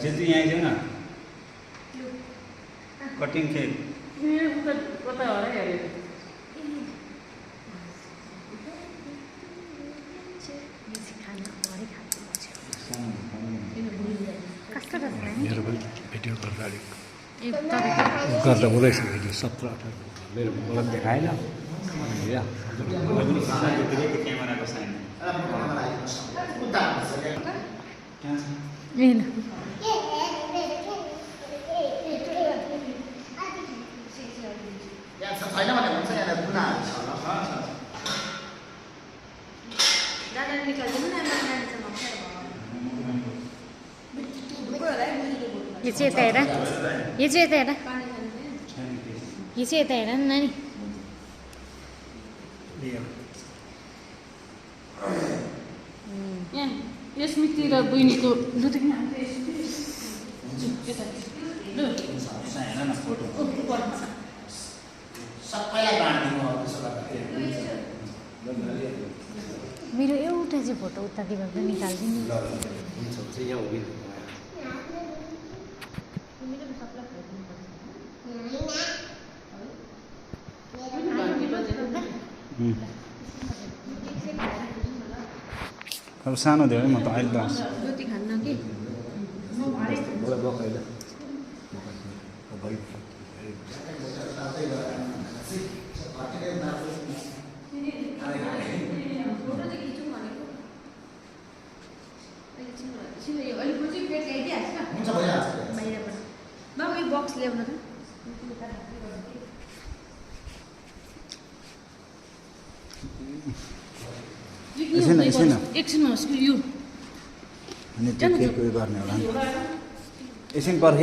चाहिँ यहाँ जाऊ न कटिङ खेल कता हो र हेरे मेरो पनि भिडियो गर्दा गर्दा बोलाइछ भिडियो 17-18 मेरो मलाई देखाएन क्यामेराको साइन छैन भने हुन्छ यहाँ गुनाहरू छ यो चाहिँ यता हेर यो चाहिँ यता हेर यो चाहिँ यता हेर नि नानी यहाँ यसमिति र बहिनीको दुधै सबैलाई बाँड्दिनु त्यसो मेरो एउटा चाहिँ फोटो उतातिबाट निकालिदिनु अब सानो धेरै म त अहिले त जति खान्न कि हुन्छ भइहाल्छ बाहिरबाट बाबु यो बक्स ल्याउन त एकछिन होस् कि यो अनि त्यो के गर्ने होला एकछिन पर्खे